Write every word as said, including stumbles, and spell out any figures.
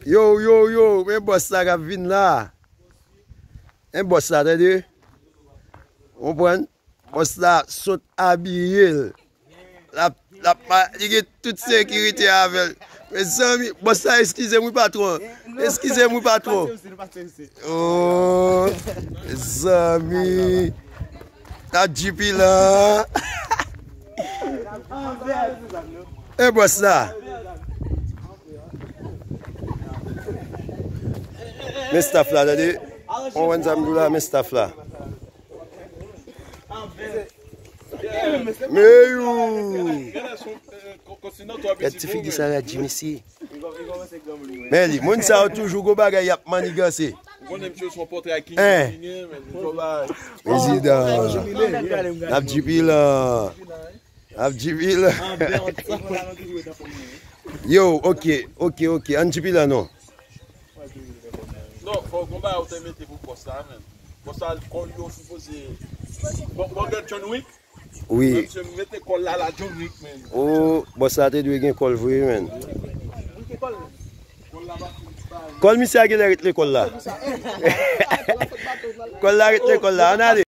Yo, yo, yo, men bòs la k ap vin la. Men bòs la, tande. Konprann? Bòs la sot abiye l. L ap, l ap, li gen tout sekirite avè l. Mezanmi, bòs la, eskize m wi, patwon. Eskize m wi, patwon. Oh, mezanmi. N ap G P lan. E bòs la. Men staff la, tande. Ou konprann sa m di w la, men staff la. Men yo! Gad ti figi sa la, Jimmy si. Men li, moun sa yo toujou gon bagay y ap maniganse. Hein? Prezidan. N ap G P lan. N ap G P lan. Yo, ok, ok, ok. Ann G P lan non. Non, fò gon bagay ou te mete pou bòs la, menm. Bòs la, kòl yo sipoze. Bon, bon, gad John Wick. Wi. Menm si m mete kòl la, la John Wick, menm. Oh, bòs la te dwe gen kòl vre, menm. Kòl misye a genlè ret lekòl la. Kòl la ret lekòl la. Ann ale.